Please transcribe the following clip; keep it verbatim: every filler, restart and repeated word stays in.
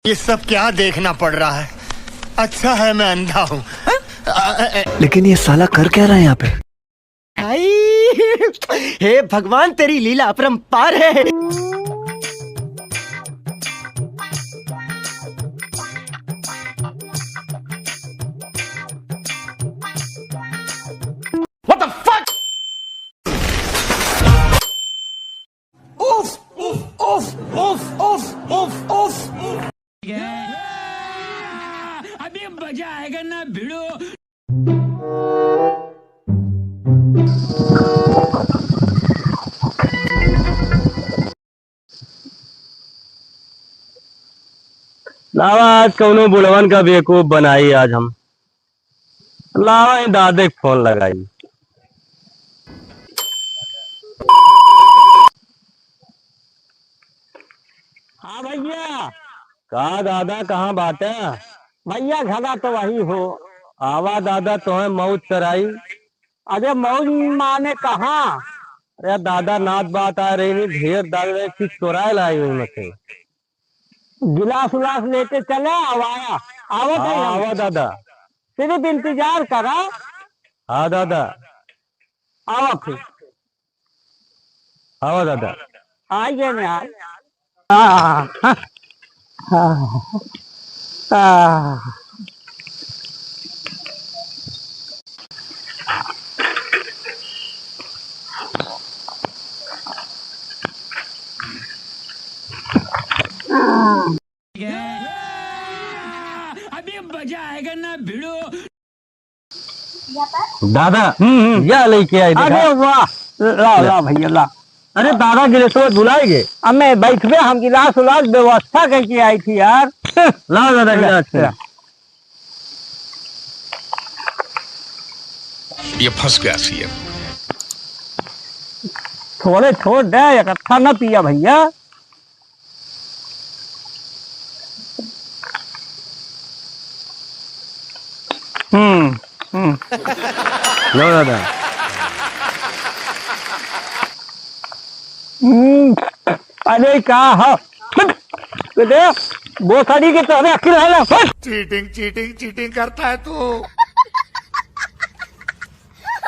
ये सब क्या देखना पड़ रहा है? अच्छा है मैं अंधा हूँ। लेकिन ये साला कर क्या रहा है यहाँ पे? आई, हे भगवान, तेरी लीला अपरंपार है। What the fuck? उफ, उफ, उफ, उफ, उफ, उफ, उफ। अभी मजा आएगा ना भिड़ो। लावा, आज कौनो बुढ़वन का बेवकूफ बनाई आज हम। लावा, ई दादे के फोन लगाई। हाँ भइया। का दादा, कहाँ बाटे? भइया, घरा तो वही हो। आवा दादा, तोहे मौज कराई। अरे मौज माने कहाँ? अरे दादा, नात बात आ रही नहीं, ढेर दारू रहे, कुछ चोराए लाई हुई मत। गिलास उलास लेके चले, आवा, आवा। हाँ, आवा दादा। सिर्फ इंतजार करा। हाँ दादा। आवा फिर। आवा दादा। आइए ना यार। आ, आ, आ। अभी मजा आएगा ना भिड़ो। दादा, हम्म, हम्म। या लेके आई, देखा। अरे वाह, ला, ले। ला भइया, ला। अरे दादा, गिलास तो भुलाए गए। अब मैं बैठबे, हम गिलास उलास व्यवस्था करके आई थी यार। ला दादा, ले, गिलास ले। ये फंस गया सीएम। थोड़े छोड़ दे, इकट्ठा ना पिया भइया। हम्म, हम्म। लो दादा। हम्म, अरे का ह? अरे, बोसड़ी के तोहरे अक्ल है ना? हट। चीटिंग, चीटिंग, चीटिंग करता है तू।